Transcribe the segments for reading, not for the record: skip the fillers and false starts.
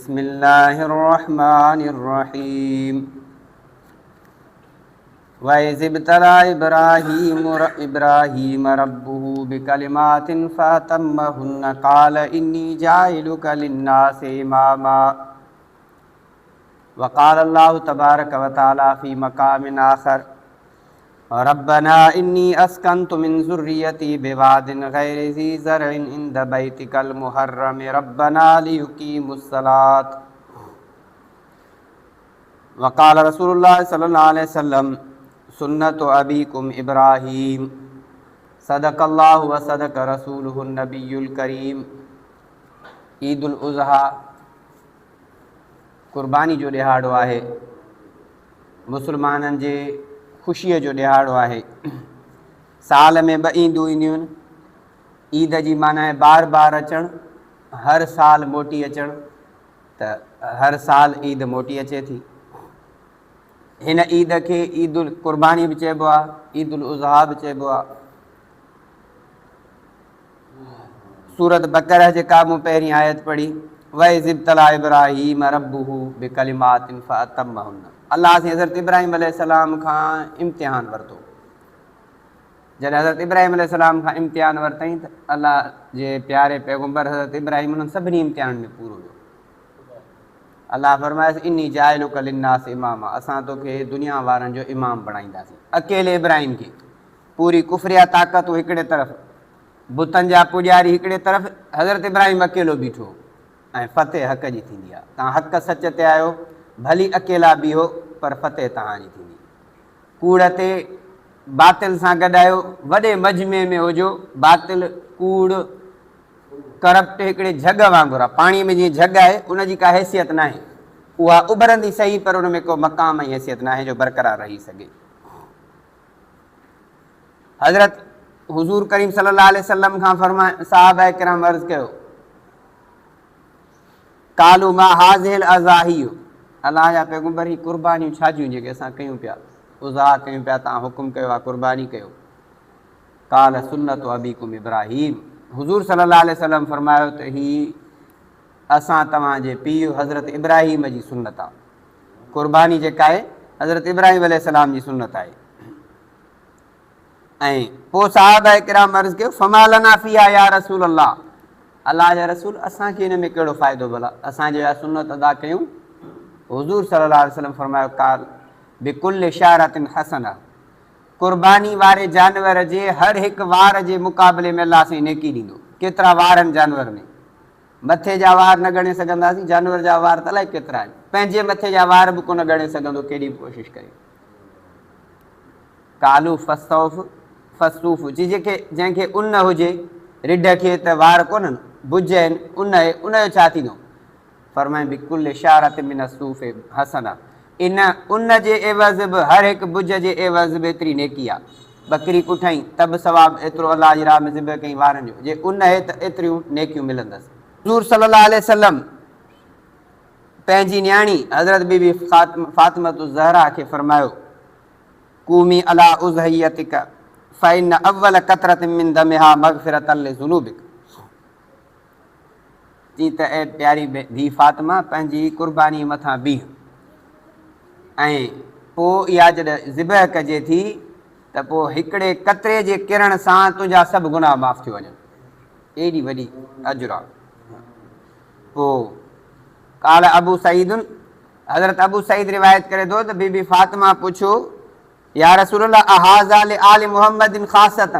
بسم الله الرحمن الرحيم وإذ ابتلى إبراهيم إبراهيم ربه بكلمات فأتمهن قال إني جاعلك للناس إماما وقال الله تبارك وتعالى في مقام آخر ربنا إني أسكنت من ذريتي بواد غير ذي زرع عند بيتك المحرم ربنا ليقيموا الصلاة وقال رسول الله صلى الله عليه وسلم سنة أبيكم إبراهيم صدق الله وصدق رسوله النبي الڪريم عيد الاضحيٰ قرباني جو ڏهاڙو آهي مسلمانن جي خوشيء جو ڏهاڙو آهي سال ۾ ٻه عيدون اينديون آهن عيد جي معنيٰ آهي بار بار اچڻ هر سال موٽي اچڻ ته هر سال عيد موٽي اچي ٿي. هن عيد کي عيد القرباني به چئبو آهي، عيد الاضحيٰ به چئبو آهي. سورت بقره جيڪا مون پهرين آيت پڙهي، وَإِذِ ابْتَلَىٰ إِبْرَاهِيمَ رَبُّهُ بِڪَلِمَاتٍ فَأَتَمَّهُنَّ الله سائين حضرت ابراهيم عليه السلام کان امتحان ورتو. جڏهن حضرت ابراهيم عليه السلام کان امتحان ورتائين ته الله جي پياري پيغمبر حضرت ابراهيم انهن سڀني امتحانن ۾ پورو ويو. الله فرمايس اني جاعلک للناس اماما اسان توکي دنيا وارن جو امام بڻائينداسين. اڪيلي ابراهيم کي پوري ڪفريه طاقتون هڪڙي طرف، بتن جا پوڄاري هڪڙي طرف، حضرت ابراهيم اڪيلو بيٺو هو ۽ فتح حق جي ٿيندي آهي. توهان حق سچ تي آهيو، ڀلي اڪيلا بيهو پر فتح توهان جي ٿيندي. ڪوڙ تي باطل سان گڏ آهيو، وڏي مجمعي ۾ هجو، باطل، ڪوڙ، ڪرپٽ هڪڙي جهڳ وانگر آهي، پاڻي ۾ جيئن جهڳ آهي، ان جي ڪا حيثيت ناهي، اها اڀرندي سهي پر ان ۾ ڪو مقام ۽ حيثيت ناهي جو برقرار رهي سگهي. حضرت حضور ڪريم صلي الله عليه وسلم کان فرمائي صحابه ڪرام عرض ڪيو، قالوا ما هذه الاضاحي الله جا پيغمبر هي قربانيون ڇا جون جيڪي اسان ڪيون پيا اضحيٰ ڪيون پيا توهان حڪم ڪيو آهي قرباني ڪيو قال سنت ابيڪم ابراهيم حضور صلي الله عليه وسلم فرمايو ته هي اسان توهان جي پيء حضرت ابراهيم جي سنت آهي قرباني جيڪا آهي حضرت ابراهيم عليه السلام جي سنت آهي ۽ پوء صحابه ڪرام عرض ڪيو، فما لنا فيها يا رسول الله الله جا رسول اسان کي ان ۾ ڪهڙو فائدو ڀلا اسان جو اها سنت ادا ڪيون حضور صلي الله عليه وسلم فرمايو قال بكل شعرة حسنه قرباني واري جانور جي هر هڪ وار جي مقابلي ۾ الله سائين نيڪي ڏيندو ڪيترا وار آهن جانور ۾ مٿي جا وار نه ڳڻي سگهنداسين جانور جا وار ته الائي ڪيترا آهن پنهنجي مٿي جا وار به ڪونه ڳڻي سگهندو ڪيڏي به ڪوشش ڪري قالوا فالصوف فالصوف چي جيڪي جنهن کي ان هجي رڍ کي ته وار ڪونهن بج آهن ان آهي ان جو ڇا ٿيندو فرمائين بڪل شعرة من الصوف حسنه ان ان جي عوض به هر هڪ بج جي عوض به ايتري نيڪي آهي ٻڪري ڪٺائين ته به ثواب ايترو الله جي راهه ۾ ذبح ڪئين وارن جو جي ان آهي ته ايتريون نيڪيون ملندس حضور صلي الله عليه وسلم پنهنجي نياڻي حضرت بي بي فاطمة الزهراء کي فرمايو، قومي علي اضحيتک فان اول قطرة من دمها مغفرة لذنوبک چي ته اي پياري ڌيء فاطمه پنهنجي قربانيء مٿان بيهه ۽ پوء اها جڏهن ذبح ڪجي ٿي ته پوء هڪڙي قطري جي ڪرڻ سان تنهنجا سڀ گناهه معاف ٿيو وڃن. ايڏي وڏي اجر آهي. پوء قال ابو سعيد حضرت ابو سعيد روايت ڪري ٿو ته بي بي فاطمه پڇيو يا رسول الله اهذا لآل محمد خاصة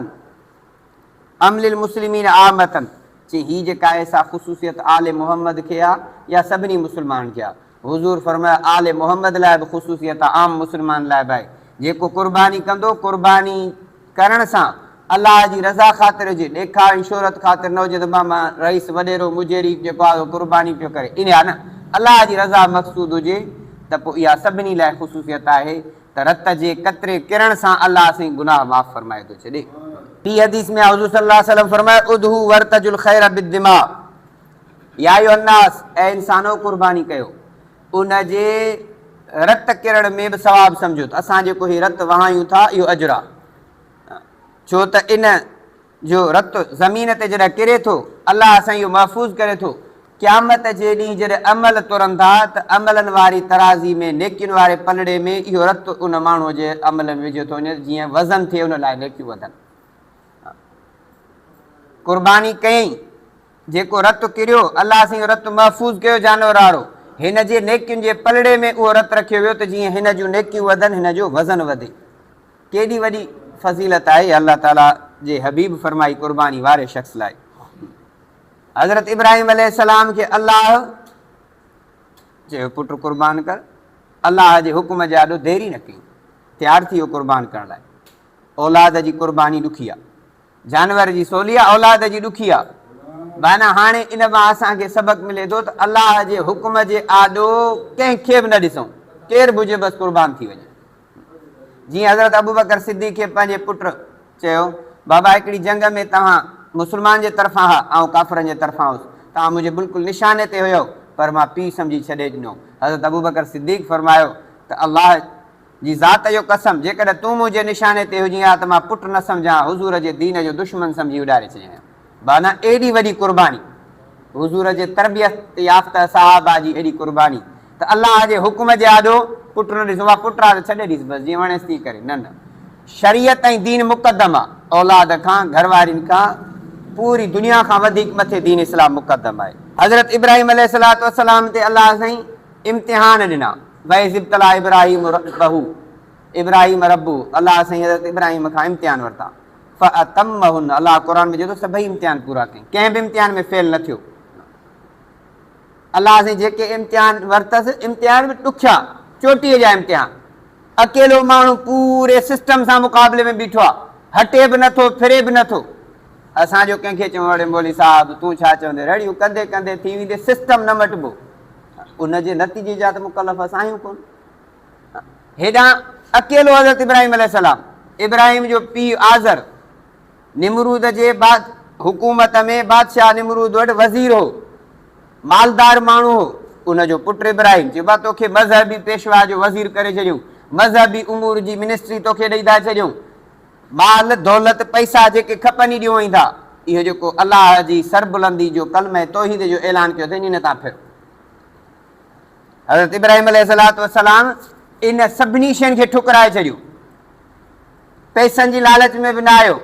ام للمسلمين عامة چي هي جيڪا آهي سا خصوصيت آل محمد کي آ يا سڀني مسلمانن کي آ حضور فرمايو آل محمد لاء به خصوصيت آ عام مسلمان لاء به آهي جيڪو قرباني ڪندو قرباني ڪرڻ سان الله جي رضا خاطر هجي، ڏيکاء ۽ شهرت خاطر نه هجي ته ماما، رئيس، وڏيرو، مجيري جيڪو آهي سو قرباني پيو ڪري، اها نه، الله جي رضا مقصود هجي ته پوء اها سڀني لاء خصوصيت آهي ته رت جي قطري ڪرڻ سان الله سائين گناهه معاف فرمائي ٿو ڇڏي. ٻي حديث ۾ حضور صلي الله عليه وسلم فرمايو، اضحوا وارتجوا الخير بالدماء يا ايها الناس، اي انسانو قرباني ڪيو، ان جي رت ڪرڻ ۾ به ثواب سمجهو ته اسان جيڪو هي رت وهايون ٿا اهو اجر آهي ڇو ته ان جو رت زمين تي جڏهن ڪري ٿو الله سائين اهو محفوظ ڪري ٿو قيامت جي ڏينهن جڏهن عمل ترندا ته عملن واري ترازي ۾ نيڪين واري پلڙي ۾ اهو رت ان ماڻهوء جي عملن ۾ وجهيو ٿو وڃي ته جيئن وزن ٿئي ان لاء نيڪيون وڌن. قرباني ڪيائين، جيڪو رت ڪريو، الله سائين اهو رت محفوظ ڪيو جانور وارو، هن جي نيڪين جي پلڙي ۾ اهو رت رکيو ويو ته جيئن هن جون نيڪيون وڌن، هن جو وزن وڌي. ڪيڏي وڏي فضيلت آهي الله تعاليٰ جي حبيب فرمائي قرباني واري شخص لاء. حضرت ابراهيم عليه السلام کي الله چيو پٽ قربان ڪر، الله جي حڪم جي آڏو ديري نه ڪئي، تيار ٿي ويو قربان ڪرڻ لاء. اولاد جي قرباني ڏکي آ، جانور جي سولي آ، اولاد جي ڏکي آ. معنيٰ هاڻي ان مان اسان کي سبق ملي ٿو ته الله جي حڪم جي آڏو ڪنهن کي به نه ڏسون، ڪير به هجي بس قربان ٿي وڃي. جيئن حضرت ابوبڪر صديق کي پنهنجي پٽ چيو، بابا هڪڙي جنگ ۾ توهان مسلمان جي طرفان ها، آئون ڪافرن جي طرفان هوس، توهان منهنجي بلڪل نشاني تي هيؤ، پر مان پيء سمجهي ڇڏي ڏنو. حضرت ابوبڪر صديق فرمايو ته الله جي ذات جو قسم، جيڪڏهن تون منهنجي نشاني تي هجين ها ته مان پٽ نه سمجهان ها، حضور جي دين جو دشمن سمجهي اڏاري ڇڏيان ها. معنيٰ ايڏي وڏي قرباني، حضور جي تربيت يافته صحابه جي ايڏي قرباني ته الله جي حڪم جي آڏو پٽ نه ڏسو، وا پٽ آ ته ڇڏي ڏيس بس جيئن وڻيس تيئن ڪري، نه نه شريعت ۽ دين مقدم آ، اولاد کان، گهر وارين کان، پوري دنيا کان وڌيڪ مٿي دين اسلام مقدم آهي. حضرت ابراهيم عليه الصلوة والسلام تي الله سائين امتحان ڏنا، واذ ابتليٰ ابراهيم ربه، ابراهيم ربه، الله سائين حضرت ابراهيم کان امتحان ورتا. فاتمهن، الله قرآن ۾ چئي ٿو سڀئي امتحان پورا ڪيائين، ڪنهن به امتحان ۾ فيل نه ٿيو. الله سائين جيڪي امتحان ورتس، امتحان به ڏکيا، چوٽيء جا امتحان. اڪيلو ماڻهو پوري سسٽم سان مقابلي ۾ بيٺو آهي، هٽي به نٿو، ڦري به نٿو. اسان جو ڪنهن کي چئون اڙي مولوي صاحب تون ڇا چوندين، رڙيون ڪندي ڪندي ٿي ويندي، سسٽم نه مٽبو. ان جي نتيجي جا ته مڪلف اسان آهيون ڪونه. هيڏانهن اڪيلو حضرت ابراهيم عليه السلام، ابراهيم جو پيء آزر، نمرود جي حڪومت ۾ بادشاهه نمرود وٽ وزير هو، مالدار ماڻهو هو، ان جو پٽ ابراهيم چيو با توکي مذهبي پيشوا جو وزير ڪري ڇڏيون، مذهبي امور جي منسٽري توکي ڏئي ٿا ڇڏيون، مال دولت پئسا جيڪي کپن ئي ڏيون ٿا، اهو جيڪو الله جي سربلندي جو ڪلمه توحيد جو اعلان ڪيو اٿئي ان تان ڦر. حضرت ابراهيم عليه الصلوة والسلام ان سڀني شين کي ٺڪرائي ڇڏيو. پئسن جي لالچ ۾ به نه آيو،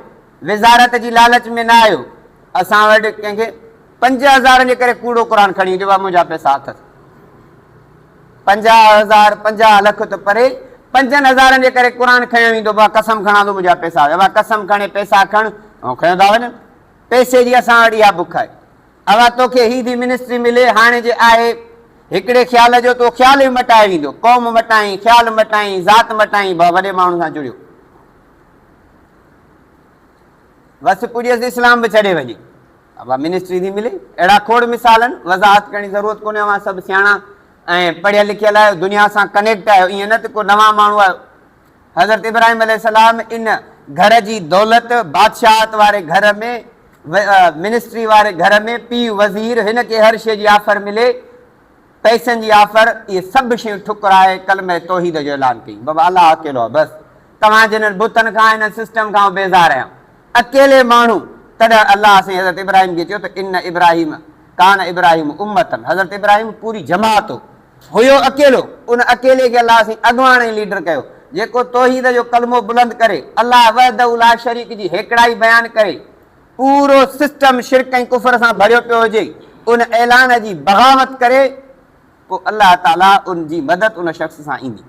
وزارت جي لالچ ۾ نه آيو. اسان وٽ ڪنهن کي 5000 جي ڪري ڪوڙو قرآن کڻي اچو، بابا منهنجا پئسا اٿس. 50,000، 50 لک ته پري، 5 هزارن جي ڪري قرآن کنيو ويندو، بابا قسم کڻان ٿو منهنجا پئسا. بابا قسم کڻي پئسا کڻ، کنيو ٿا وڃن. پئسي جي اسان وٽ اها بک آهي. اها توکي هي ٿي منسٽري ملي، هاڻي جي آهي هڪڙي خيال جو تو خيال به مٽائي ويندو، قوم مٽائين، خيال مٽائين، ذات مٽائين، به وڏي ماڻهو سان جڙيو. وس پڄيس اسلام به ڇڏي وڃي. ابا منسٽري ٿي ملي. اهڙا کوڙ مثال آهن، وضاحت ڪرڻ جي ضرورت ڪونهي، اوهان سڀ سياڻا ۽ پڙهيل لکيل آهيو، دنيا سان ڪنيڪٽ آهيو، ائين نه ته ڪو نوان ماڻهو آهيو. حضرت ابراهيم عليه السلام ان گهر جي دولت، بادشاهت واري گهر ۾، منسٽري واري گهر ۾، پيء وزير، هن کي هر شيء جي آفر ملي، پئسن جي آفر، اهي سڀ شيون ٺڪرائي ڪلمه توحيد جو اعلان ڪيائين، بابا الله اڪيلو آهي بس، توهان جي انهن بتن کان، انهن سسٽم کان آئون بيزار آهيان. اڪيلي ماڻهو، تڏهن الله سائين حضرت ابراهيم کي چيو ته ان ابراهيم ڪان ابراهيم امة، حضرت ابراهيم پوري جماعت هو. هيو اڪيلو، ان اڪيلي کي الله سائين اڳواڻ ۽ ليڊر ڪيو، جيڪو توحيد جو ڪلمو بلند ڪري، الله وحده لا شريڪ جي هيڪڙائي بيان ڪري، پورو سسٽم شرڪ ۽ ڪفر سان ڀريو پيو هجي، ان اعلان جي بغاوت ڪري، پوء الله تعاليٰ ان جي مدد ان شخص سان ايندي.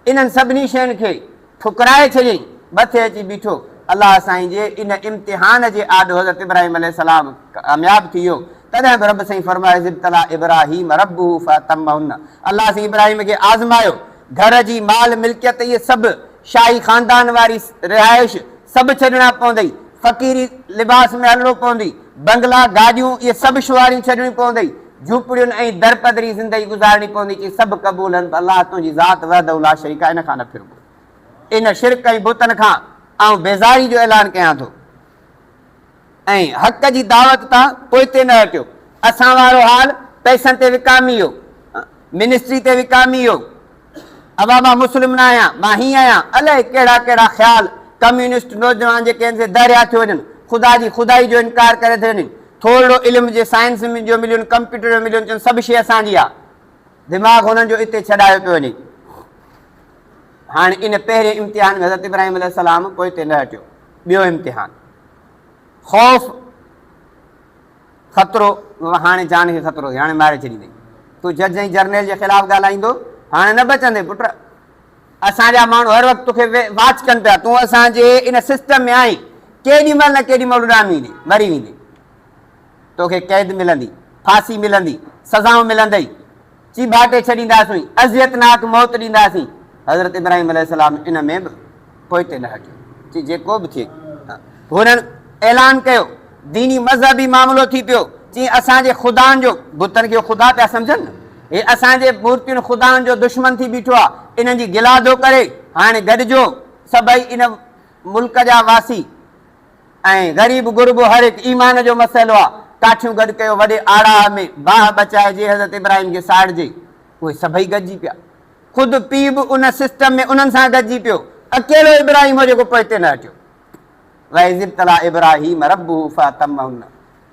انهن سڀني شين کي ٺڪرائي ڇڏيائين، مٿي اچي بيٺو. الله سائين جي ان امتحان جي آڏو حضرت ابراهيم عليه السلام ڪامياب ٿي ويو. تڏهن به رب سائين فرمايو اذ ابتليٰ ابراهيم ربه فاتمهن الله سائين ابراهيم کي آزمايو. گهر جي مال ملڪيت اهي سڀ، شاهي خاندان واري رهائش سڀ ڇڏڻا پوندئي، فقيري لباس ۾ هلڻو پوندئي، بنگلا، گاڏيون اهي سڀ شواريون ڇڏڻيون پوندئي، جهوپڙين ۽ درپدري زندگي گذارڻي پوندي، چي سڀ قبول هن پر الله تنهنجي ذات وحده لا شريڪ آهي ان کان نه ڦربو. ان شرڪ ۽ بتن کان آئون بيزاري جو اعلان ڪيان ٿو ۽ حق جي دعوت تان پوئتي نه هٽيو. اسان وارو حال پئسن تي وڪامي ويو، منسٽري تي وڪامي ويو، ابا مان مسلم نه آهيان، مان هيئن آهيان، الائي ڪهڙا ڪهڙا خيال ڪميونسٽ نوجوان جيڪي آهن سي دهريا ٿيو وڃن، خدا جي خدائي جو انڪار ڪري ٿا وڃن. ٿورڙو علم جي سائنس جو ملين، ڪمپيوٽر جو ملين، چون سڀ شيء اسان جي آ. دماغ هنن جو اتي ڇڏايو پيو وڃي. هاڻي ان پهرين امتحان ۾ حضرت ابراهيم عليه السلام پوئتي نه هٽيو. ٻيو امتحان خوف، خطرو، هاڻي جان کي خطرو ٿي، هاڻي ماري ڇڏيندئي. تون جج ۽ جرنيل جي خلاف ڳالهائيندو، هاڻي نه بچندين پٽ. اسان جا ماڻهو هر وقت توکي واچ ڪن پيا، تون اسان جي ان سسٽم ۾ آهين، ڪيڏي مهل نه ڪيڏي مهل اڏامي ويندين، مري ويندين. توکي قيد ملندي، ڦاسي ملندي، سزائون ملندئي، چيڀاٽي ڇڏينداسين، اذيتناڪ موت ڏينداسين. حضرت ابراهيم عليه السلام ان ۾ به پوئتي نه هٽيو، چي جيڪو به ٿئي. هنن اعلان ڪيو، ديني مذهبي معاملو ٿي پيو، چي اسان جي خدائن جو، بتن کي خدا پيا سمجهن نه، هي اسان جي مورتين خدائن جو دشمن ٿي بيٺو آهي، انهن جي گلا ٿو ڪري، هاڻي گڏجو سڀئي ان ملڪ جا واسي ۽ غريب غربو هر هڪ ايمان جو مسئلو آهي، ڪاٺيون گڏ ڪيو وڏي آڙاهه ۾ باهه بچائجي حضرت ابراهيم کي ساڙجي، اهي سڀئي گڏجي پيا. خود پيء به ان سسٽم ۾ انهن سان گڏجي پيو. اڪيلو ابراهيم هو جيڪو پوئتي نه هٽيو. واذ ابتليٰ ابراهيم ربه فاتمهن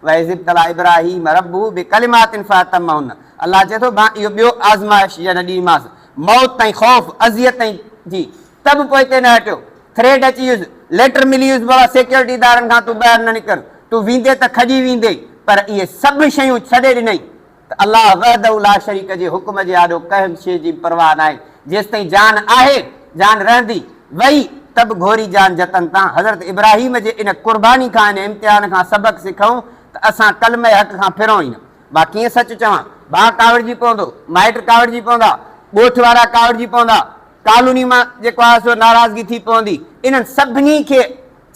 واذ ابتليٰ ابراهيم ربه بڪلمات فاتمهن الله چئي ٿو مان اهو ٻيو آزمائش جڏهن ڏينديمانس موت ۽ خوف اذيت ۽ جي ته به پوئتي نه هٽيو. ٿريٽ اچي ويس، ليٽر ملي ويس بابا سيڪيورٽي ادارن کان تون ٻاهر نه نڪر، تون ويندي ته کڄي ويندي پر اهي سڀ شيون ڇڏي ڏنائين. ته الله وحده لا شريڪ جي حڪم جي آڏو ڪنهن به شيء جي پرواهه ناهي، جيستائين جان آهي، جان رهندي، وئي ته به گهوري جان جتن تان حضرت ابراهيم جي ان قرباني کان ان امتحان کان سبق سکون ته اسان ڪلمه حق کان ڦرون ئي نه. مان ڪيئن سچ چوان؟ ڀاء ڪاوڙجي پوندو، مائٽ ڪاوڙجي پوندا، ڳوٺ وارا ڪاوڙجي پوندا، ڪالوني مان جيڪو آهي سو ناراضگي ٿي پوندي، انهن سڀني کي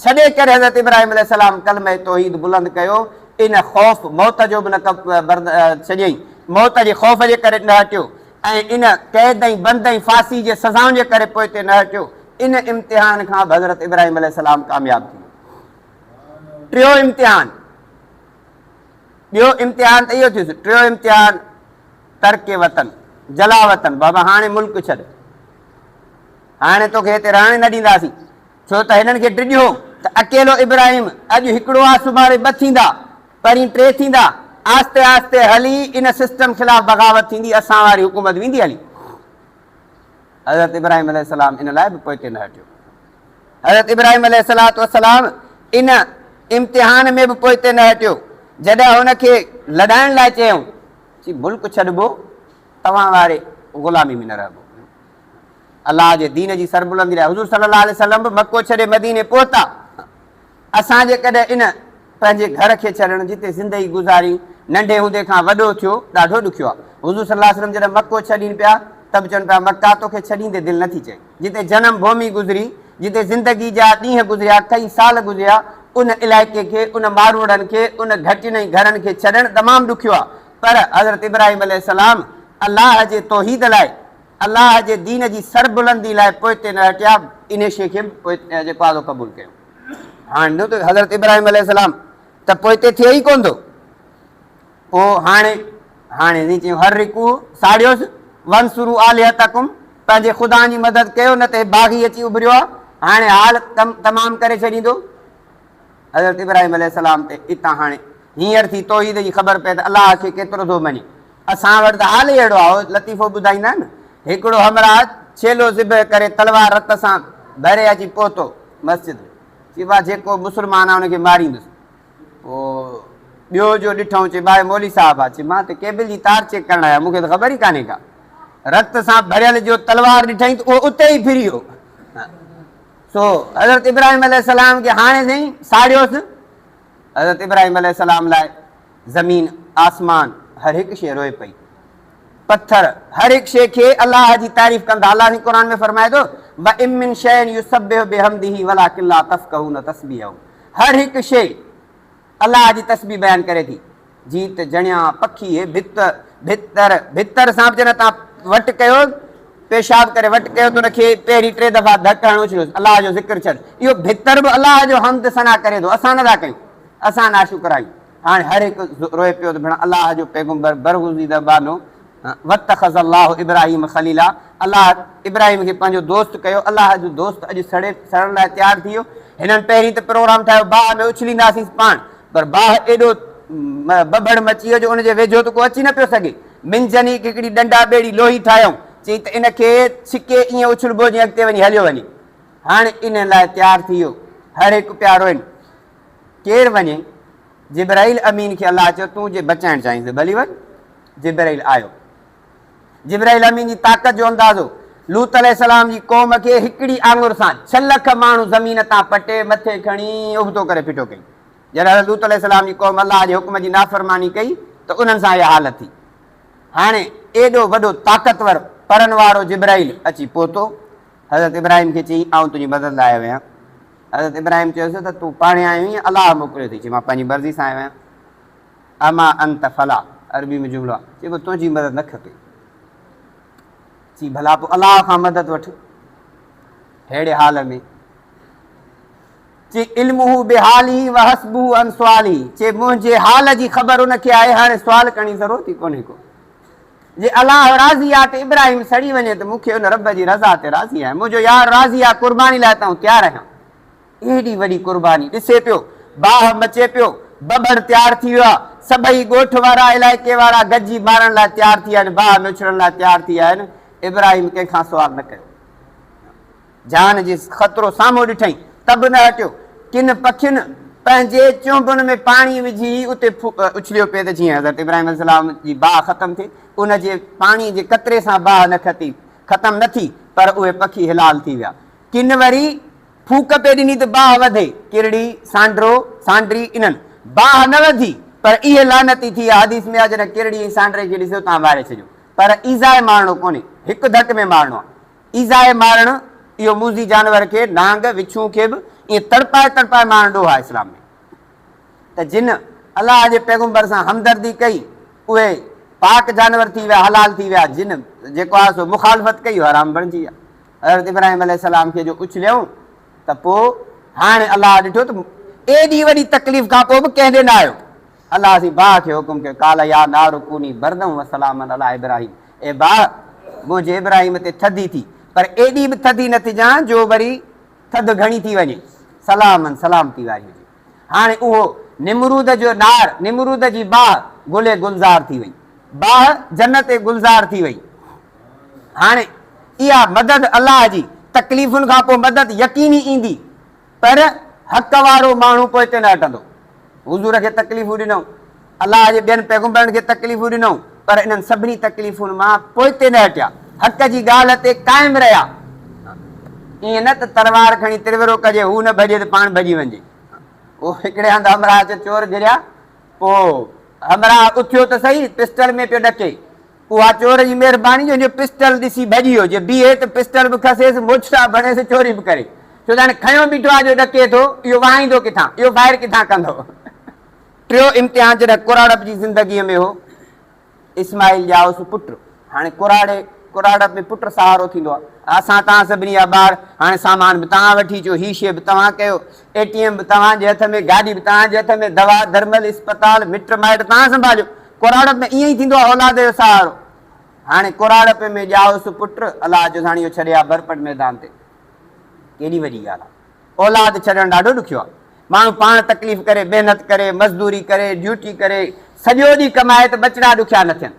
ڇڏي ڪري حضرت ابراهيم عليه السلام ڪلمه توحيد بلند ڪيو، ان خوف موت جو به نه ڇڏيائين، موت جي خوف جي ڪري نه هٽيو ۽ ان قيد ۽ بند ۽ ڦاسي جي سزائن جي ڪري پوئتي نه هٽيو، ان امتحان کان به حضرت ابراهيم عليه السلام ڪامياب ٿي ويو. ٽيون امتحان، ٻيو امتحان ته اهو ٿيس، ٽيون امتحان ترڪ وطن، جلا وطن، بابا هاڻي ملڪ ڇڏ، هاڻي توکي هتي رهڻ ئي نه ڏينداسين. ڇو ته هنن کي ڊڄ هو ته اڪيلو ابراهيم اڄ هڪڙو آ سڀاڻي ٻه ٿيندا، پرين ٽي ٿيندا، آهستي آهستي هلي ان سسٽم خلاف بغاوت ٿيندي اسان واري حڪومت ويندي هلي. حضرت ابراهيم عليه السلام ان لاء به پوئتي نه هٽيو. حضرت ابراهيم عليه السلام ان امتحان ۾ به پوئتي نه هٽيو. جڏهن هن کي لڏائڻ لاء چيائون، چي ملڪ ڇڏبو، توهان واري غلامي ۾ نه رهبو. الله جي دين جي سربلندي لاء حضور صلي الله عليه وسلم به مڪو ڇڏي مديني پهتا. اسان جيڪڏهن ان پنهنجي گهر کي ڇڏڻ جتي زندگي گذاري ننڍي هوندي کان وڏو ٿيو ڏاڍو ڏکيو آهي. حضور صلي الله عليه وسلم جڏهن مڪو ڇڏين پيا ته به چون پيا مڪا توکي ڇڏيندي دل نٿي چئي. جتي جنم ڀومي گذري، جتي زندگي جا ڏينهن گذريا، ڪئين سال گذريا، ان علائقي کي، ان ماروئڙن کي، ان گهٽين ۽ گهرن کي ڇڏڻ تمام ڏکيو آهي. پر حضرت ابراهيم عليه السلام الله جي توحيد لاء الله جي دين جي سربلندي لاء پوئتي نه هٽيا، انهي شيء کي به جيڪو آهي سو قبول ڪيو. هاڻ ڏٺو ته حضرت ابراهيم عليه السلام ته پوئتي ٿئي ئي ڪونه ٿو. پوء هاڻي هاڻي ائين چيو هر رڪوع ساڙيوس، وانصروا آلهتڪم پنهنجي خدائن جي مدد ڪيو نه ته هي باغي اچي اڀريو آهي، هاڻي حال تمام ڪري ڇڏيندو. حضرت ابراهيم عليه السلام تي اتان هاڻي هينئر ٿي توحيد جي خبر پئي ته الله کي ڪيترو ٿو مڃي. اسان وٽ ته حال ئي اهڙو آهي. لطيفو ٻڌائيندا آهن نه، هڪڙو همراهه ڇيلو ذبح ڪري تلوار رت سان ڀري اچي پهتو مسجد ۾. چي ڀاء جيڪو مسلمان آهي ان کي ماريندس. پوء ٻيو جو ڏٺائون چي ڀاء مولوي صاحب آهي. چي مان ته ڪيبل جي تار چيڪ ڪرڻ آيو آهيان مون کي ته خبر ئي ڪانهي ڪا. رت سان ڀريل جو تلوار ڏٺائين ته اهو اتي ئي ڦري ويو. سو حضرت ابراهيم عليه السلام کي هاڻي سائين ساڙيوس. حضرت ابراهيم عليه السلام لاء زمين، آسمان هر هڪ شيء روئي پئي. پٿر هر هڪ شيء کي الله جي تعريف ڪن ٿا. الله سائين قرآن ۾ فرمائي ٿو وَإِن مِّن شَيْءٍ يُسَبِّحُ بِحَمْدِهِ وَلَٰكِن لَّا تَفْقَهُونَ تَسْبِيحَهُم هر هڪ شيء الله جي تسبيح بيان ڪري ٿي. جيت، جڻيا، پکي، هي ڀت، ڀتر، ڀتر سان به جڏهن توهان وٽ ڪيو، پيشاب ڪري وٽ ڪيو ته ان کي پهرين ٽي دفعا ڌڪ هڻي اڇليوس، الله جو ذڪر ڇڏ. اهو ڀتر به الله جو حمد ثنا ڪري ٿو، اسان نٿا ڪيون، اسان ناشڪر آهيون. هاڻي هر هڪ روئي پيو ته ڀيڻا الله جو پيغمبر برگزيده ٻانهو واتخذ الله ابراهيم خليلا الله ابراهيم کي پنهنجو دوست ڪيو، الله جو دوست اڄ سڙي سڙڻ لاء تيار ٿي ويو. هنن پهرين ته پروگرام ٺاهيو باهه ۾ اڇلينداسين پاڻ، پر باهه ايڏو ڀڀڙ مچي ويو جو ان جي ويجهو ته ڪو اچي نه پيو سگهي. منجنيق هڪڙي ڏنڊا ٻيڙي لوهي ٺاهيائون. چيائين ته ان کي ڇڪي ائين اڇلبو جيئن اڳتي وڃي هليو وڃي. هاڻ ان لاء تيار ٿي ويو. هر هڪ پيا روئن. ڪير وڃي؟ جبرائيل امين کي الله چيو تون جي بچائڻ چاهين ته ڀلي وڃ. جبرائيل آيو. جبرائيل امين جي طاقت جو اندازو لوط عليه السلام جي قوم کي هڪڙي آڱر سان ڇهه لک ماڻهو زمين تان پٽي مٿي کڻي ابتو ڪري ڦٽو ڪئي. جڏهن حضرت لوط عليه السلام جي قوم الله جي حڪم جي نافرماني ڪئي ته انهن سان اها حالت ٿي. هاڻي ايڏو وڏو طاقتور پرن وارو جبرائيل اچي پهتو. حضرت ابراهيم کي چيائين آئون تنهنجي مدد لاء آيو آهيان. حضرت ابراهيم چيس ته تون پاڻهي آيو آهين يا الله موڪليو اٿئي؟ چي مان پنهنجي مرضي سان آيو آهيان. اما انت فلا، عربي ۾ جملو آهي، چي پوء تنهنجي مدد نه کپي. چي ڀلا پوء الله کان مدد وٺ. ههڙي حال ۾ چي علمه بحالي وحسبه عن سؤالي، چي منهنجي حال جي خبر ان کي آهي، هاڻي سوال ڪرڻ جي ضرورت ئي ڪونهي ڪو. جي الله راضي آهي ته ابراهيم سڙي وڃي ته مون کي ان رب جي رضا تي راضي آهيان، منهنجو يار راضي آهي، قرباني لاء ته آئون تيار آهيان. ايڏي وڏي قرباني ڏسي پيو، باهه مچي پيو، ببڙ تيار ٿي ويو آهي، سڀئي ڳوٺ وارا، علائقي وارا گڏجي مارڻ لاء تيار ٿي ويا آهن، باهه ۾ اڇلڻ لاء تيار ٿي ويا آهن، ابراهيم ڪنهن کان سوال نه ڪيو. جان جي خطرو سامهون ڏٺائين ته به نه هٽيو. ڪن پکين پنهنجي چهنبن ۾ پاڻي وجهي اتي اڇليو پئي ته جيئن حضرت ابراهيم عليه السلام جي باهه ختم ٿئي. ان جي پاڻي جي قطري سان باهه نه کتي، ختم نه ٿي، پر اهي پکي حلال ٿي ويا. ڪن وري ڦوڪ پئي ڏني ته باهه وڌي. ڪرڙي، سانڊرو، سانڊري، انهن باهه نه وڌي، پر اهي لعنتي ٿي ويا. حديث ۾ آهي جڏهن ڪرڙي ۽ سانڊري کي ڏسيو تان ماري ڇڏيو. پر ايذائي مارڻو ڪونهي، هڪ ڌڪ ۾ مارڻو آهي. ايذائي مارڻ، اهو موذي جانور کي، نانگ، وڇون کي به ائين تڙپائي تڙپائي مارڻ ڏوهه آهي اسلام ۾. ته جن الله جي پيغمبر سان همدردي ڪئي اهي پاڪ جانور ٿي ويا، حلال ٿي ويا، جن جيڪو آهي سو مخالفت ڪئي اهو حرام بڻجي ويا. حضرت ابراهيم عليه السلام کي جو اڇليائون ته پوء هاڻي الله ڏٺو ته ايڏي وڏي تڪليف کان پوء به ڪنهن ڏي نه آيو. الله سائين باهه کي حڪم ڪيو، قال يا نار ڪوني بردا وسلاما علي ابراهيم، اي باهه! منهنجي ابراهيم تي ٿڌي ٿي، پر ايڏي به ٿڌي نه ٿجان جو وري ٿڌ گهڻي ٿي وڃي، سلاما سلامتي واري هجي. هاڻي اهو نمرود جو نار، نمرود جي باهه، گل گلزار ٿي وئي. باهه جنت گلزار ٿي وئي. هاڻي اها مدد الله جي، تڪليفن کان پوء مدد يقيني ايندي. پر حق وارو ماڻهو پوئتي نه هٽندو. حضور کي تڪليفون ڏنائون، الله جي ٻين پيغمبرن کي تڪليفون ڏنائون، پر انهن سڀني تڪليفن مان پوئتي نه هٽيا، حق جي ڳالهه تي قائم رهيا. ائين نه ته تلوار کڻي ترورو ڪجي، هو نه ڀڄي ته پاڻ ڀڄي وڃجي. اهو هڪڙي هنڌ همراهه چيو چور گهريا، پوء همراهه اٿيو ته سهي، پسٽل ۾ پيو ڏڪي. اها چور جي مهرباني جو هن جو پسٽل ڏسي ڀڄي ويو، جي بيهي ته پسٽل به کسيس، موچڙا ڀڻيس، چوري به ڪري. ڇو ته هاڻي کنيو بيٺو آهي جو ڏڪي ٿو، اهو وهائيندو ڪٿان، اهو فائر ڪٿان ڪندو. ٽيون امتحان جڏهن ڪراڙپ جي زندگيء ۾ هو، اسماعيل ڄائوس پٽ. هاڻي ڪراڙي، ڪراڙپ ۾ پٽ سهارو ٿيندو آهي. اسان توهان سڀني جا ٻار، هاڻي سامان به توهان وٺي اچو، هي شيء به توهان ڪيو، اي ٽي ايم به توهان جي هٿ ۾، گاڏي به توهان جي هٿ ۾، دوا، درمل، اسپتال، مٽ مائٽ توهان سنڀاليو. ڪراڙپ ۾ ائين ئي ٿيندو آهي اولاد جو سهارو. هاڻي ڪراڙپ ۾ ڄائوس پٽ، الله جو ساڻ اهو ڇڏي آ برپٽ ميدان تي. ڪيڏي وڏي ڳالهه آهي. اولاد ڇڏڻ ڏاڍو ڏکيو آهي. ماڻهو پاڻ تڪليف ڪري، محنت ڪري، مزدوري ڪري، ڊيوٽي ڪري، سڄو ڏينهن ڪمائي ته ٻچڙا ڏکيا نه ٿين.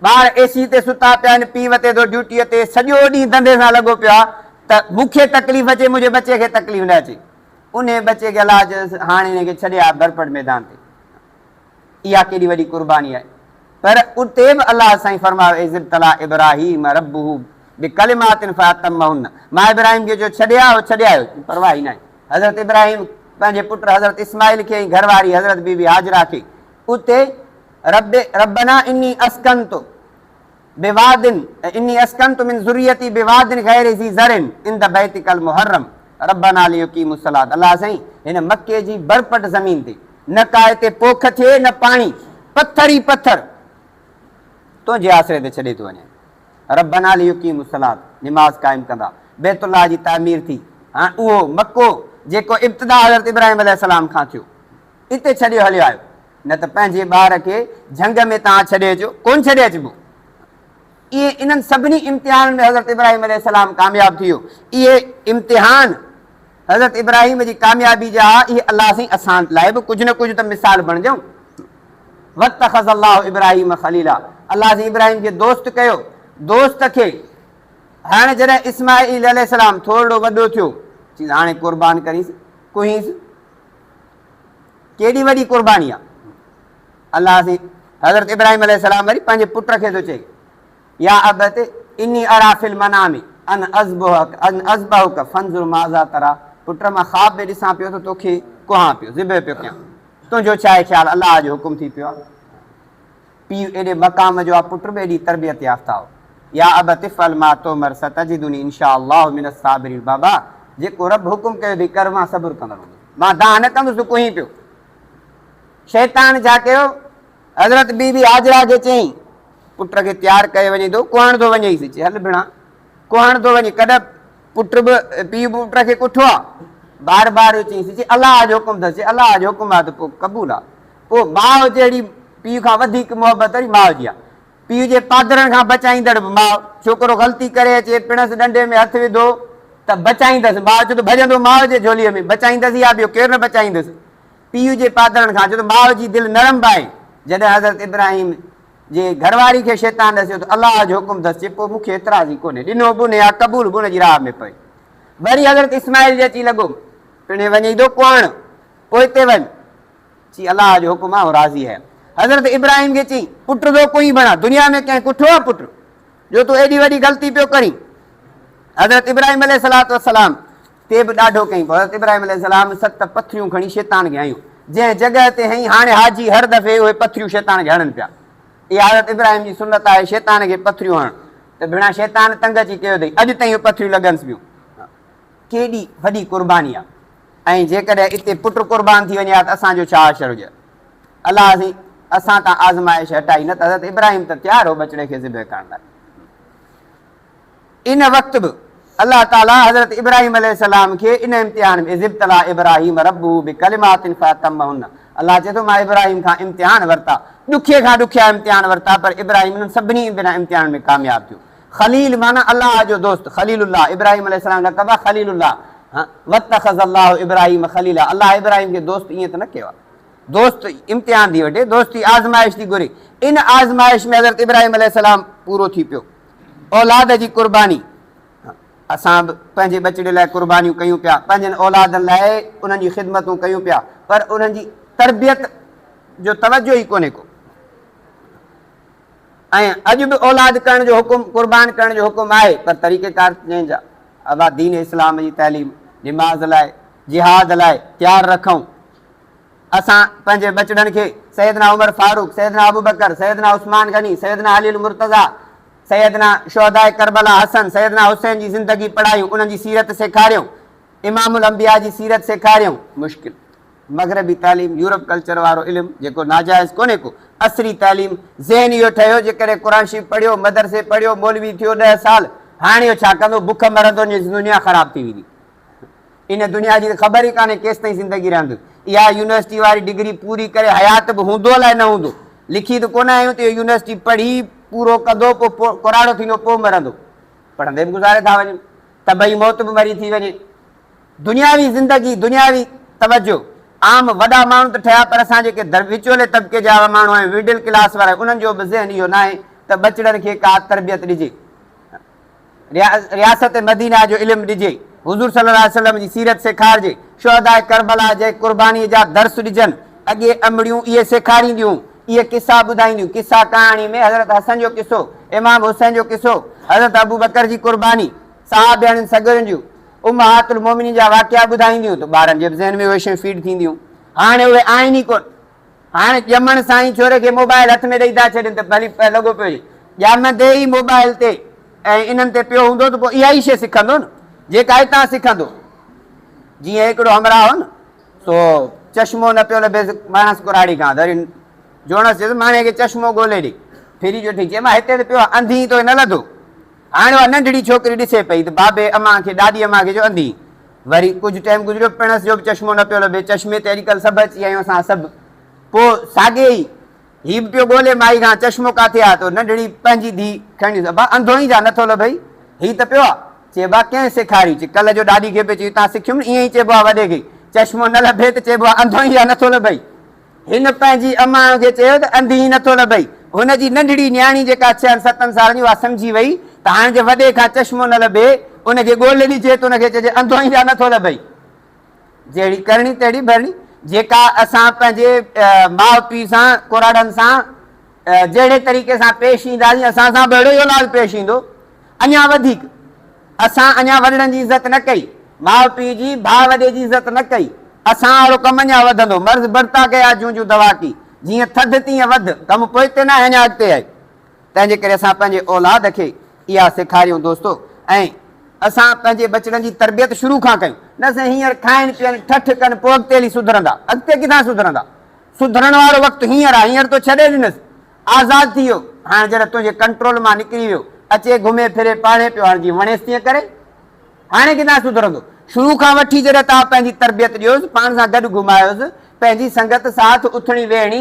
ٻار اي سي تي ستا پيا آهن، پيء وتي ٿو ڊيوٽيء تي، سڄو ڏينهن ڌنڌي سان لڳو پيو آهي ته مون کي تڪليف اچي، منهنجي ٻچي کي تڪليف نه اچي. انهيء ٻچي کي الله چيس، هاڻي انهيء کي ڇڏي آ برپٽ ميدان تي. اها ڪيڏي وڏي قرباني آهي. پر اتي به الله سائين فرمايو اذ ابتليٰ ابراهيم ربه بڪلمات فاتمهن مان ابراهيم کي چيو ڇڏي آء، هو ڇڏي آيو، پرواهه ئي ناهي. حضرت ابراهيم پنهنجي پٽ حضرت اسماعيل کي ۽ گهر واري حضرت بي بي هاجره کي اتي رب ربنا اني اسڪنت بواد اني اسڪنت من ذريتي بواد غير ذي زرع عند بيتک المحرم ربنا ليقيموا الصلاه الله سائين هن مڪي جي برپٽ زمين تي نه ڪا هتي پوک ٿئي نه پاڻي پٿر ئي پٿر تنهنجي آسري تي ڇڏي ٿو وڃان ربنا ليقيموا الصلاه نماز قائم ڪندا بيت الله جي تعمير ٿي هاڻ اهو مڪو جيڪو ابتدا حضرت ابراهيم عليه السلام کان ٿيو اتي ڇڏيو هليو آيو نه ته پنهنجي ٻار کي جهنگ ۾ توهان ڇڏي اچو، ڪونه ڇڏي اچبو. ايئن انهن سڀني امتحانن ۾ حضرت ابراهيم عليه السلام ڪامياب ٿي ويو. اهي امتحان حضرت ابراهيم جي ڪاميابي جا ها، اهي الله سائين اسان لاء به ڪجهه نه ڪجهه ته مثال بڻجون. واتخذ الله ابراهيم خليلا الله سائين ابراهيم کي دوست ڪيو. دوست کي هاڻي جڏهن اسماعيل عليه السلام ٿورڙو وڏو ٿيو، چيس هاڻي قربان ڪرينس، ڪهينس. ڪيڏي وڏي قرباني آ. الله سائين حضرت ابراهيم عليه السلام وري پنهنجي پٽ کي ٿو چئي، يا ابت اني ارا في المنام ان اذبحک ان اذبحک فانظر ماذا ترا پٽ مان خواب ۾ ڏسان پيو ته توکي ڪهان پيو، ذبح پيو ڪيان، تنهنجو ڇا آهي خيال؟ الله جو حڪم ٿي پيو آ. پيء ايڏي مقام جو آ، پٽ به ايڏي تربيت يافته هو. يا ابت افعل ما تؤمر ستجدني ان شاء الله من الصابرين بابا جيڪو رب حڪم ڪيو اٿئي ڪر مان صبر ڪندڙ هوندس، مان دانهن نه ڪندس تون ڪهين پيو. شيطان ڇا ڪيو حضرت بي بي هاجره کي چيائين پٽ کي تيار ڪيو وڃي ٿو ڪهڻ ٿو وڃيس، چي هل ڀيڻا ڪهڻ ٿو وڃي، ڪڏهن پٽ به پيء به پٽ کي ڪٺو آ، بار بار اهو چيائينس، چي الله جو حڪم اٿس، چي الله جو حڪم آ ته پوء قبول آ. پوء ماء جهڙي پيء کان وڌيڪ محبت وري ماء جي آ. پيء جي پادرن کان بچائيندڙ به ماء. ڇوڪرو غلطي ڪري اچي پڻس ڏنڊي ۾ هٿ وڌو ته بچائيندس ماء، ڇو ته ڀڄندو ماء جي جهوليء ۾، بچائيندس يا ٻيو ڪير نه بچائيندس. پيء جي پادرن کان، ڇو ته ماء جي دل نرم به آهي. جڏهن حضرت ابراهيم جي گهرواري کي شيطان ڏسيو ته الله جو حڪم اٿس، چي پوء مون کي اعتراض ئي ڪونهي، ڏنو به انهي آ، قبول به ان جي راهه ۾ پوي. وري حضرت اسماعيل جي اچي لڳو، پڻهين وڃئي ٿو ڪهڻ، پوئتي وڃ. چي الله جو حڪم آ، آئون راضي آهيان. حضرت ابراهيم کي چيائين، پٽ ٿو ڪوئين بڻا، دنيا ۾ ڪنهن ڪٺو آ پٽ، جو تون ايڏي وڏي غلطي پيو ڪرين. حضرت ابراهيم عليه الصلوة والسلام تي به ڏاڍو ڪيائين. پوء حضرت ابراهيم عليه السلام ست پٿريون کڻي شيطان کي هنيون. جنهن جڳهه تي هنئي، هاڻي حاجي هر دفعي اهي پٿريون شيطان کي هڻن پيا. اها حضرت ابراهيم جي سنت آهي شيطان کي پٿريون هڻڻ. ته ڀيڻا شيطان تنگ اچي ڪيو اٿئي، اڄ تائين اهي پٿريون لڳنس پيون. ڪيڏي وڏي قرباني آ. ۽ جيڪڏهن اتي پٽ قربان ٿي وڃي ها ته اسان جو ڇا حشر هجي ها. الله سائين اسان تان آزمائش هٽائي نه ته حضرت ابراهيم ته تيار هو ٻچڙي کي ذبح ڪرڻ لاء. ان وقت به الله تعاليٰ حضرت ابراهيم عليه السلام کي ان امتحان ۾ اذ ابتليٰ ابراهيم ربه بڪلمات فاتمهن الله چئي ٿو مان ابراهيم کان امتحان ورتا، ڏکي کان ڏکيا امتحان ورتا پر ابراهيم انهن سڀني امتحانن ۾ ڪامياب ٿيو. خليل معنيٰ الله جو دوست، خليل الله، ابراهيم عليه السلام لقب آهي خليل الله، واتخذ الله ابراهيم خليلا، الله ابراهيم کي دوست ائين ته نه ڪيو آهي، دوست امتحان ٿي وٺي، دوستي آزمائش ٿي گهري، ان آزمائش ۾ حضرت ابراهيم عليه السلام پورو ٿي پيو. اولاد جي قرباني، اسان به پنهنجي ٻچڙي لاء قربانيون ڪيون پيا، پنهنجن اولادن لاء انهن جون خدمتون ڪيون پيا، پر انهن جي تربيت جو توجه ئي ڪونهي ڪو. ۽ اڄ به اولاد ڪرڻ جو حڪم، قربان ڪرڻ جو حڪم آهي، پر طريقيڪار چينج آ. ابا دين اسلام جي تعليم نماز لاء، جهاد لاء تيار رکون. اسان پنهنجي ٻچڙن کي سيدنا عمر فاروق، سيدنا ابوبڪر، سيدنا عثمان غني، سيدنا علي المرتضيٰ، سيدنا شهداء ڪربلا حسن، سيدنا حسين جي زندگي پڙهايون، انهن جي سيرت سيکاريون، امام الانبياء جي سيرت سيکاريون. مشڪل. مغربي تعليم، يورپ ڪلچر وارو علم، جيڪو ناجائز ڪونهي ڪو، عصري تعليم، ذهن اهو ٺهيو جيڪڏهن قرآن شريف پڙهيو، مدرسي پڙهيو، مولوي ٿيو ڏهه سال، هاڻي اهو ڇا ڪندو، بک مرندو، دنيا خراب ٿي ويندي. ان دنيا جي ته خبر ئي ڪانهي ڪيستائين زندگي رهندس. اها يونيورسٽي واري ڊگري پوري ڪري حيات به هوندو الائي نه هوندو. لکي ته ڪونه آيون ته اهو يونيورسٽي پڙهي پورو ڪندو پوء ڪراڙو ٿيندو پوء مرندو. پڙهندي به گذاري ٿا وڃن. طبعي موت به مري ٿي وڃي. دنياوي زندگي، دنياوي توجه. عام وڏا ماڻهو ته ٺهيا پر اسان جيڪي وچولي طبقي جا ماڻهو آهيون، مڊل ڪلاس وارا آهيون، انهن جو به ذهن اهو ناهي ته ٻچڙن کي ڪا تربيت ڏجي. رياست مدينه جو علم ڏجي، حضور صلي الله عليه وسلم جي سيرت سيکارجي، شهداء ڪربلا جي قرباني جا درس ڏجن، اڳي امڙيون اهي سيکارينديون، اهي قصا ٻڌائينديون، قصا ڪهاڻي ۾ حضرت حسن جو قصو، امام حسين جو قصو، حضرت ابوبڪر جي قرباني، صحابياڻين سڳورين جون، امهات المومنين جا واقعا ٻڌائينديون ته ٻارن جي به ذهن ۾ اهي شيون فيڊ ٿينديون. هاڻي اهي آهن ئي ڪونه. هاڻ ڄمڻ سان ئي ڇوري کي موبائل هٿ ۾ ڏئي ٿا ڇڏين ته ڀلي لڳو پيو هجي. ڄامندي ئي موبائل تي ۽ انهن تي پيو هوندو ته پوء اها ئي شيء سکندو نه جيڪا هتان سکندو. جيئن هڪڙو همراهه هو نه سو چشمو نه پيو لڀيس ماڻس ڪراڙي کان ته وري جوڻس چيس ماڻهي کي چشمو ڳولي ڏي. ڦري جو ٺيڪ چي مان هتي ته پيو آهي انڌي توکي نه لڌو. هاڻ اها ننڍڙي ڇوڪري ڏسي پئي ته بابي امان کي ڏاڏي امان کي جو انڌي. وري ڪجهه ٽائيم گذريو پڻس جو به چشمو نه پيو لڀي، چشمي تي اڄڪلهه سڀ اچي آيون اسان سڀ. پوء ساڳي ئي هي به پيو ڳولي مائي کان چشمو ڪاٿي آ ته ننڍڙي پنهنجي ڌيء کڻي ڏس ابا انڌو ئي ڇا نٿو لڀئي هي ته پيو آ. چي ابا ڪنهن سيکاريو؟ چي ڪلهه جو ڏاڏي کي پئي چيو تان سکيم نه ائين ئي چئبو آ وڏي کي چشمو نه لڀي ته چئبو آ انڌو ئي ڇا نٿو لڀئي. هن پنهنجي امان کي چيو ته انڌي ئي نٿو لڀئي. هن جي ننڍڙي نياڻي جيڪا ڇهن ستن سالن جي اها سمجهي وئي ته هاڻي جي وڏي کان چشمو نه لڀي، ان کي ڳولي ڏجي ته ان کي چئجي انڌو ئي جا نٿو لڀئي. جهڙي ڪرڻي تهڙي ڀرڻي. جيڪا اسان پنهنجي ماء پيء سان ڪوراڙن سان جهڙي طريقي سان پيش اينداسين اسان سان به اهڙو ئي اولاد پيش ايندو. اڃا وڌيڪ اسان اڃا وڏڙن جي عزت نه ڪئي، ماء پيء جي، ڀاء وڏي جي عزت نه ڪئي، اسان وارو ڪم اڃا وڌندو، مرض بڙتا گيا جون جون دوا ڪي، جيئن ٿڌ تيئن وڌ، ڪم پوئتي ناهي اڃا اڳتي آهي. تنهن جي ڪري اسان پنهنجي اولاد کي اها سيکاريون دوستو ۽ اسان پنهنجي ٻچڙن جي تربيت شروع کان ڪيون، نه سائين هينئر کائن پيئن ٺٺ ڪن پوء اڳتي هلي سڌرندا، اڳتي ڪٿان سڌرندا، سڌرڻ وارو وقت هينئر آهي، هينئر تو ڇڏي ڏنس، آزاد ٿي ويو، هاڻ جڏهن تنهنجي ڪنٽرول مان نڪري ويو، اچي گهمي ڦري پاڻهي پيو، هاڻ جيئن وڻيس تيئن ڪري. هاڻي ڪٿان سڌرندو؟ شروع کان وٺي جڏهن توهان پنهنجي تربيت ڏيوس، پاڻ سان گڏ گهمايوس، پنهنجي سنگت ساٿ اٿڻي ويهڻي،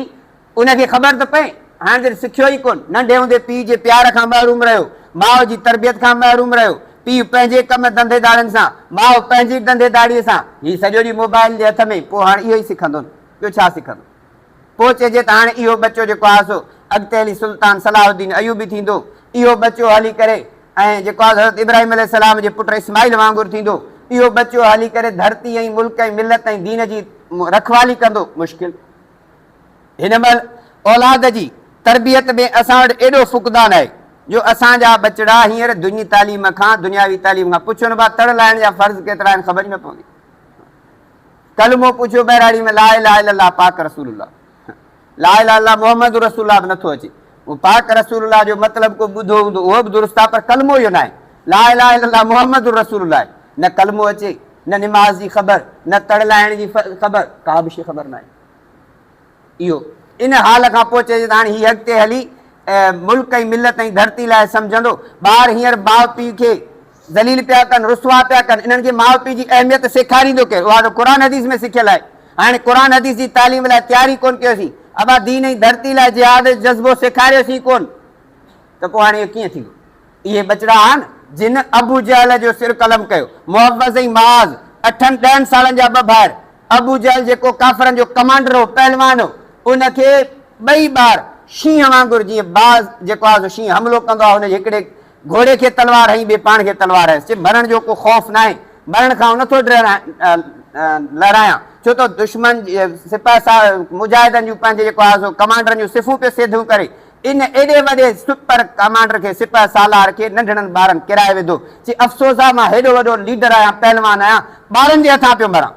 ان کي خبر ته پئي. هاڻ جڏهن سکيو ئي ڪونه، ننڍي هوندي پيء جي پيار کان محروم رهيو، ماء جي تربيت کان محروم رهيو، پيء پنهنجي ڪم ڌنڌي ڌاڙين سان، ماء پنهنجي ڌنڌي ڌاڙيء سان، هي سڄو ڏينهن موبائل جي هٿ ۾، پوء هاڻ اهو ئي سکندو نه، ٻيو ڇا سکندو؟ پوء چئجي ته هاڻي اهو ٻچو جيڪو آهي سو اڳتي هلي سلطان صلاح الدين ايوبي ٿيندو، اهو ٻچو هلي ڪري ۽ جيڪو آهي حضرت ابراهيم عليه السلام جي پٽ اسماعيل وانگر ٿيندو، اهو ٻچو هلي ڪري ڌرتي ۽ ملڪ ۽ ملت ۽ دين جي رکوالي ڪندو. مشڪل هن مهل اولاد جي تربيت ۾ اسان وٽ ايڏو فقدان آهي جو اسان جا ٻچڙا هينئر دني تعليم کان دنياوي تعليم کان پڇن با تڙ لائڻ جا فرض ڪيترا آهن خبر ئي نه پوندي. ڪلمو پڇيو ٻهراڙي ۾ لا اله الا الله پاڪ رسول الله لا اله الا الله محمد رسول الله به نٿو اچي اهو پاڪ رسول الله جو مطلب ڪو ٻڌو هوندو اهو به درست آهي پر ڪلمو اهو ناهي لا اله الا الله محمد رسول الله نه ڪلمو اچي نه نماز جي خبر نه تڙ لاهڻ جي خبر ڪا به شي خبر ناهي اهو ان حال کان پوء چئجي ته هاڻي هي اڳتي هلي ملڪ ۽ ملت ۽ ڌرتي لاء سمجهندو. ٻار هينئر ماء پيء کي ذليل پيا ڪن، رسوا پيا ڪن، انهن کي ماء پيء جي اهميت سيکاريندو ڪير؟ اها ته قرآن حديث ۾ سکيل آهي. هاڻي قرآن حديث جي تعليم لاء تياري ڪونه ڪيوسين. ابا دين ۽ ڌرتي لاء جهاد جو جذبو سيکاريوسين ڪونه ته پوء هاڻي اهو ڪيئن ٿيندو؟ اهي ٻچڙا آهن جن ابو جهل جو سر قلم ڪيو. معوذ ۽ معاذ اٺن ڏهن سالن جا ٻه ڀائر. ابو جهل جيڪو ڪافرن جو ڪمانڊر هو، پهلوان هو، ان کي ٻئي ٻار شينهن وانگر جيئن باز جيڪو آهي سو شينهن حملو ڪندو آهي، هن جي هڪڙي گهوڙي کي تلوار هنئي ٻئي پاڻ کي تلوار هنيس. چي مرڻ جو ڪو خوف ناهي، مرڻ کان آئون نٿو لهرايان، ڇو ته دشمن سپهه مجاهدن جون پنهنجي جيڪو آهي سو ڪمانڊرن جون صفون پيو سيڌيون ڪري. ان ايڏي وڏي سپر ڪمانڊر کي، سپهه سالار کي، ننڍڙن ٻارن ڪيرائي وڌو. چي افسوس آ مان هيڏو وڏو ليڊر آهيان، پهلوان آهيان، ٻارن جي هٿان پيو مران.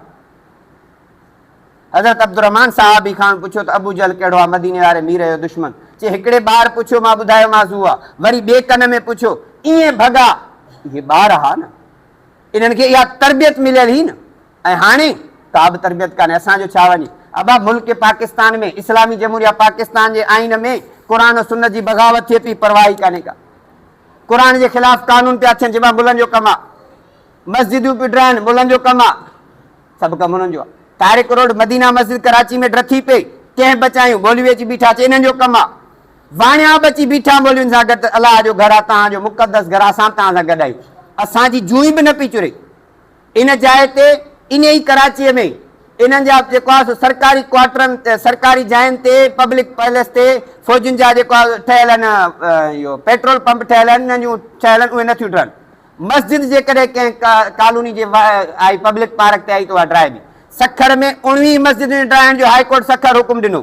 حضرت عبدالرحمان صحابي کان پڇيو ته ابو جهل ڪهڙو آ، مديني واري مير جو دشمن؟ چي هڪڙي ٻار پڇيو مان ٻڌايومانس اهو آ. وري ٻئي ڪن ۾ پڇيو. ائين ڀڳا. اهي ٻار ها نه. انهن کي اها تربيت مليل هئي نه. ۽ هاڻي ڪا به تربيت ڪانهي اسان جو ڇا وڃي ابا ملڪ پاڪستان ۾ اسلامي جمهوريه پاڪستان جي آئين ۾ قرآن و سنت جي بغاوت ٿئي پئي پرواهه ئي ڪانهي ڪا قرآن جي خلاف قانون پيا ٿين جيما ملن جو ڪم آ مسجدون پيون ڊهن ملن جو ڪم آ سڀ ڪم انهن جو آ طارق روڊ مدينه مسجد ڪراچي ۾ ڊٿي پئي ڪنهن بچايون مولوي اچي بيٺا چي انهن جو ڪم آ واڻيا به اچي بيٺا مولوين سان گڏ الله جو گهر آ توهان جو مقدس گهر آ اسان به توهان سان گڏ آهيون اسان جي جوئي به نه پئي چري ان جاء تي انهيء ئي ڪراچيء ۾ انهن جا جيڪو آهي سو سرڪاري ڪوارٽرن تي سرڪاري جاين تي پبلڪ پئلس تي فوجين جا جيڪو آهي ٺهيل آهن اهو پيٽرول پمپ ٺهيل آهن انهن جون ٺهيل آهن اهي نٿيون ڊهن مسجد جيڪڏهن ڪنهن ڪالوني جي آئي پبلڪ پارڪ تي آئي ته اها ڊاهبي سکر ۾ 19 مسجدن ڊاهڻ جو هائي ڪورٽ سکر حڪم ڏنو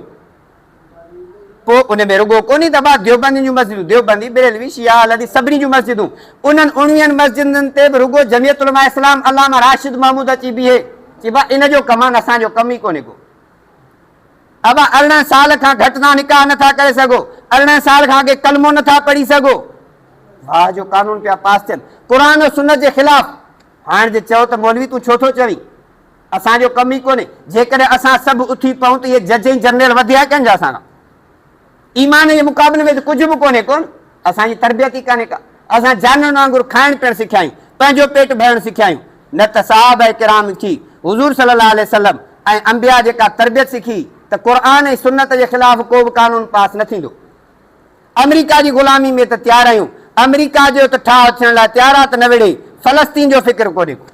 پوء ان ۾ رڳو ڪونهي ته ابا ديوبندين جون مسجدون، ديوبندي، بريلوي، شيعا، اهلحديث سڀني جون مسجدون، انهن اڻويهن مسجدن تي به رڳو جمعيت علماء اسلام علامه راشد محمود اچي بيهي، چي ڀا ان جو ڪم آ نه اسان جو ڪم ئي ڪونهي ڪو. ابا 18 سال کان گهٽ توهان نڪاح نٿا ڪري سگهو، 18 سال کان اڳي ڪلمو نٿا پڙهي سگهو. واهه جو قانون پيا پاس ٿين قرآن و سنت جي خلاف. هاڻ جي چئو ته مولوي تون ڇو ٿو چوين؟ اسان جو ڪم ئي ڪونهي. جيڪڏهن اسان سڀ اٿي پئون ته اهي جج ۽ جرنيل وڌيا ڪنهن جا اسان کان؟ ايمان جي مقابلي ۾ ته ڪجهه به ڪونهي ڪونه. اسان جي تربيت ئي ڪانهي ڪا. اسان جانورن وانگر کائڻ پيئڻ سکيا آهيون، پنهنجو پيٽ ڀرڻ سکيا آهيون. نه ته صحابه ڪرام ٿي، حضور صلي الله عليه وسلم ۽ انبياء جيڪا تربيت سکي ته قرآن ۽ سنت جي خلاف ڪو به قانون پاس نه ٿيندو. آمريڪا جي غلامي ۾ ته تيار آهيون، آمريڪا جو ته ٺاهه ٿيڻ لاء تيار آ ته نه وڙهي، فلسطين جو فڪر ڪونهي ڪو.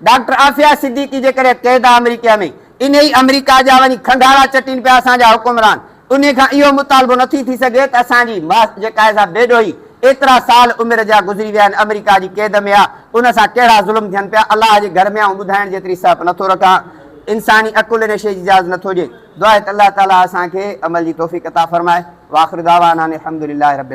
ڊاڪٽر عافيه صديقي جيڪڏهن قيد آ آمريڪا ۾ انهي آمريڪا جا وڃي کنگهارا چٽين پيا اسان جا حڪمران. انهي کان اهو مطالبو نٿي ٿي سگهي ته اسان جي ماء جيڪا آهي سا بيڏوهي ايترا سال عمر جا گذري ويا آهن آمريڪا جي قيد ۾ آ ان سان ڪهڙا ظلم ٿين پيا الله جي گهر ۾ آئون ٻڌائڻ جيتري سهپ نٿو رکان انساني عقل ان شيء جي اجازت نٿو ڏئي دعا آهي ته الله تعالي اسان کي عمل جي توفيق عطا فرمائي واخر دعوانا ان الحمدلله رب.